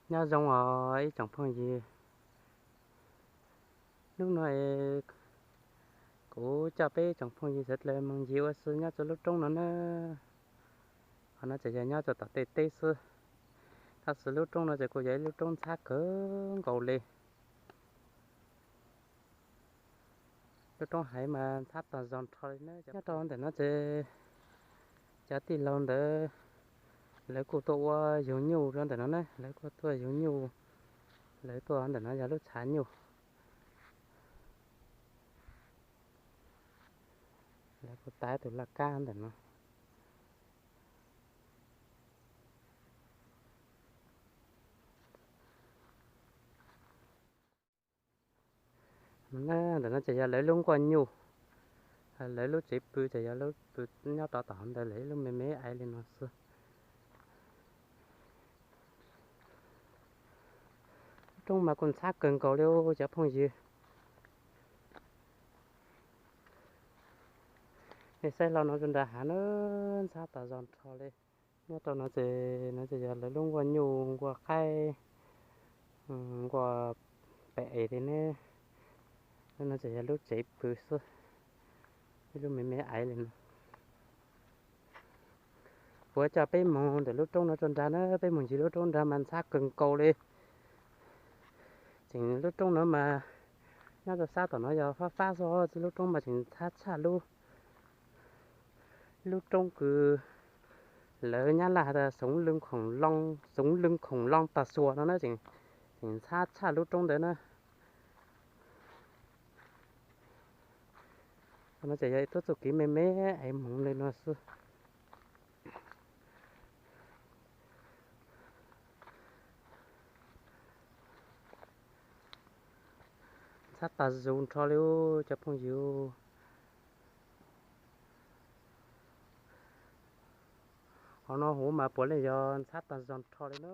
Nyob zoo os ib tsoom phooj ywg, hnub no kuv coj peb tsoom phooj ywg sawv daws mus ncig ua si nyob rau lub roob no na. Qhov no ces yog nyob rau tom tej teb xwb, tab sis lub roob no ces kuj yog ib lub roob ntxhab kawg nkaus li. Lub roob haiv mas ntxhab tag zog nrho li na. Nyob rau ntawm no ces cov tij laug ntawd lawv kuj tuaj ua yug nyuj rau ntawm no na, lawv kuj tuaj yug nyuj, lawv tuaj ntawm no yog lub tshav nyuj. Lawv kuj tav tus laj kab ntawm no. Ntawm no ces yog lawv lub nkuaj nyuj, lawv lub tsev pw ces yog lub pw nyob rau tom ntawd lawv ib lub me me aiv li no xwb. Lub roob mas kuj ntxhab kawg nkaus li cov phooj ywg. Nej saib hlo no rau nram hav na, ntxhab tas zog nrho li. Nyob rau no ces no ces yog lawv lub nkuaj nyuj nkuaj qaib, nkuaj pem es li ne. Lub no ces yog lub tsev pw xwb, ib lub me me aiv li no. Kuv coj peb mus ntawm lub roob no rau nrag na, peb mus ncig lub roob nrag mas ntxhab kawg nkaus li. Tseem lub roob no mas nyob rau sab tom no yog fab fab xwb, lub roob mas tseem ntxhab tshaj lub, lub roob kws lawv nyab laj has tas xoov lwj khoom loo, xoov lwj khoom loo tas xuas no na, tseem ntxhab tshaj lub roob ntawd na. No ces yog ib tug txuj kev me me es hmoov li no xwb. Ntxhab tas zog nrho li cov phooj ywg. Qhov no huv mas puav leej yog ntxhab tas zog nrho li na.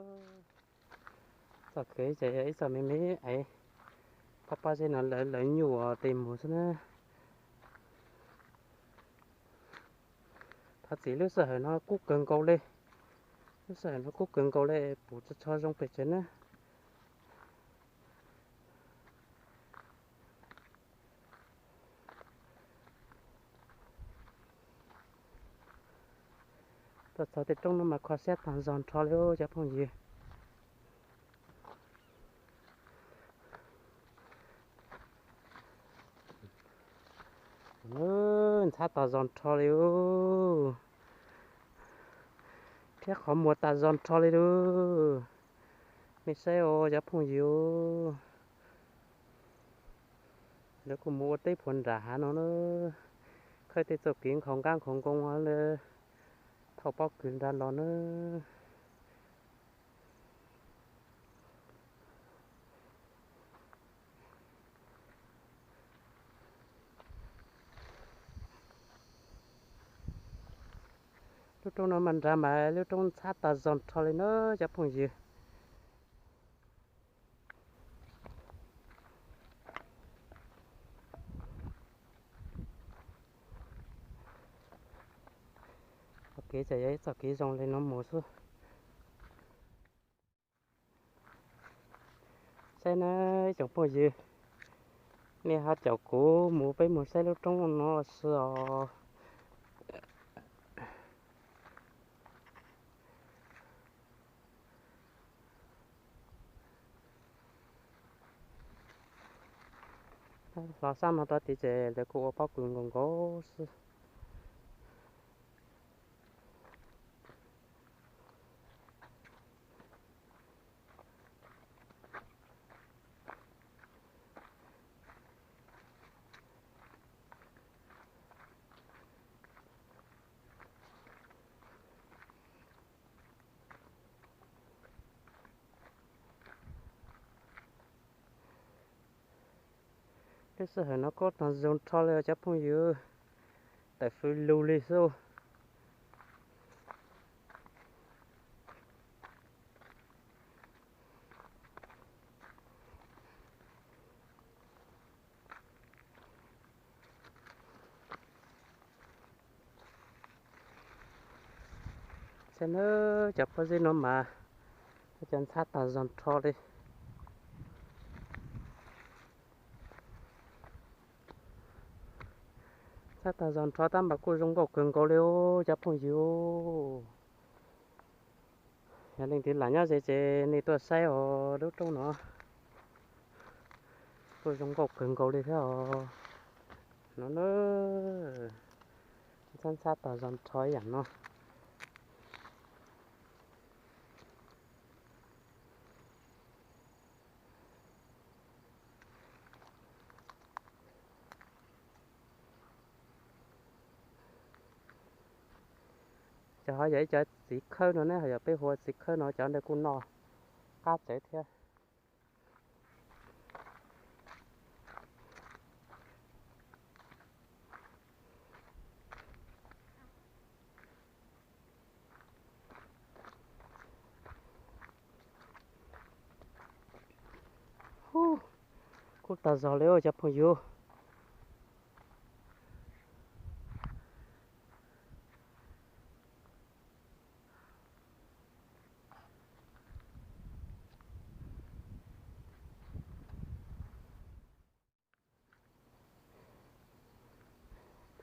Txoj kev ces yog ib txoj me me es pob pob zeb no lawv lawv nyuj ua tes mus xwb na. Thov txim lub sij hawm no kub kawg nkaus li. Lub sij hawm no kub kawg nkaus li, puv tso tsho zoo pes tsawg na. Tuaj txog tej roob no mas kho siab tag zog nrho li cov phooj ywg. Ntxhab tas zog nrho li, thiab qhov muag tas zog nrho li lauj. Nej saib os cov phooj ywg, lawv kuj mus ua teb puag nram hav no na, khawb tej txoj kev nkhaus nkab nkhaus nkoo thauj pob kws nrag los na. Lub roob no mas nrag mas lub roob ntxhab tas zog nrho li na cov phooj ywg. Txoj kev ces yog ib txoj kev zoo li no mus xwb. Saib na ib tsoom phooj ywg, nej ho caum kuv mus peb mus saib lub roob no si os. Los sab no rau tid ces lawv kuj ua pob kws nkaus nkaus xwb. Lub sij hawm no kub tag zoo nrho li cov phooj ywg, tawm fws lug li xwb. Saib nawb, cov pob zeb no mas Cov ntxhab tag zog nrho li. Ntxhab tag zog nrho tab mas kuj zoo nkauj kawg nkaus li os cov phooj ywg. Yog leej twg lam nyob ze ces nej tuaj saib os lub roob no. Kuj zoo nkauj kawg nkaus li thiab os. No na, ntxhab ntxhab tag zog nrho ib yam no. Cov ho yog ib cov txiv khawb no ne, ho yog peb hu ua txiv khawb no, cov ntawd kuj noj qab txawv thiab. Hu, kub tag zog li cov phooj ywg.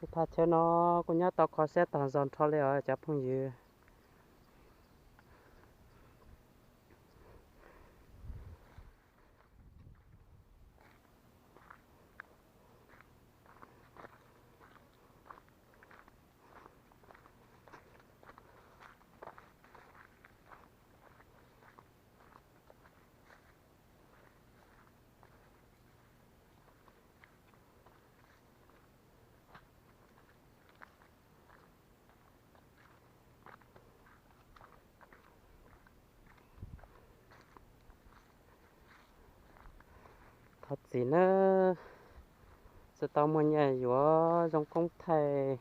Tej thaj chaw no kuj nyob tau kho siab tag zog nrho li os cov phooj ywg. Thov txim nawb, tsis tau muaj nyiaj yuav zoo koob thaij,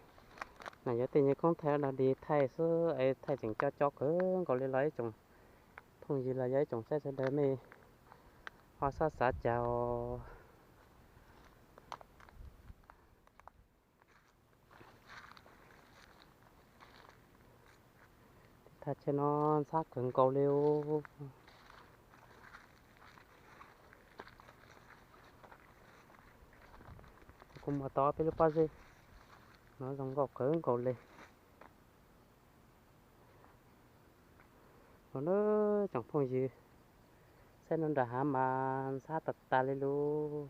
na yuav tej nyuag koob thaij dog dig thaij xwb es thaij tseem co co kawg nkaus li los ib tsoom phooj ywg los yog ib tsoom saib sawv daws mej ho xob xav cas os. Thaj chaw no ntxhab kawg nkaus li. Kuv muab tau peb lub pob zeb no zoo nkauj kawg nkaus li. Los na tsoom phooj ywg, saib no nram hav mas ntxhab tas tas li lauj.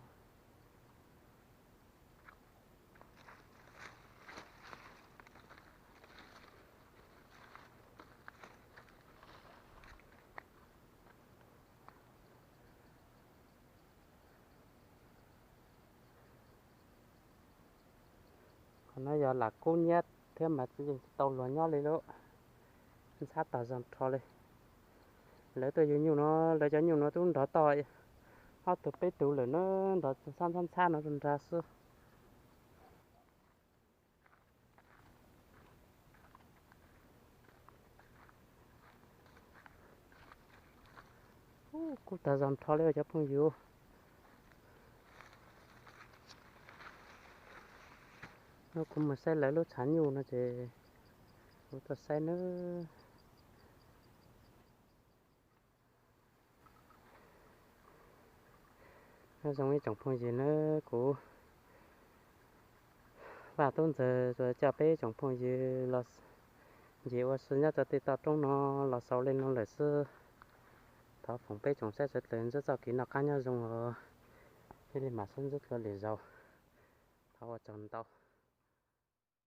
Qhov no yog lam kub nyiab thiab mas tsis tau luag nyob li lauj. Ntxhab tag zog nrho li. Lawv tuaj yug nyuj no, lawv cov nyuj no twb nrov tau ob tug peb tug lawm na, nrov ntxhab ntxhab ntxhab no rau nrag xwb. Kub tag zog nrho li cov phooj ywg. Kuv mus saib lawv lub tshav nyuj no ces kuv tuaj saib nawb. Nyob zoo ib tsoom phooj ywg nawb, kuv Vaj Tub Ntxawg tsuas coj peb tsoom phooj ywg los ncig ua si nyob rau tej toj roob no los xaus li no lawm xwb. Thov foom peb tsoom saib sawv daws ntsib txoj kev noj qab nyob zoo os. Thiaj li mam sib ntsib dua lwm zaus. Thov ua tsaug ntau.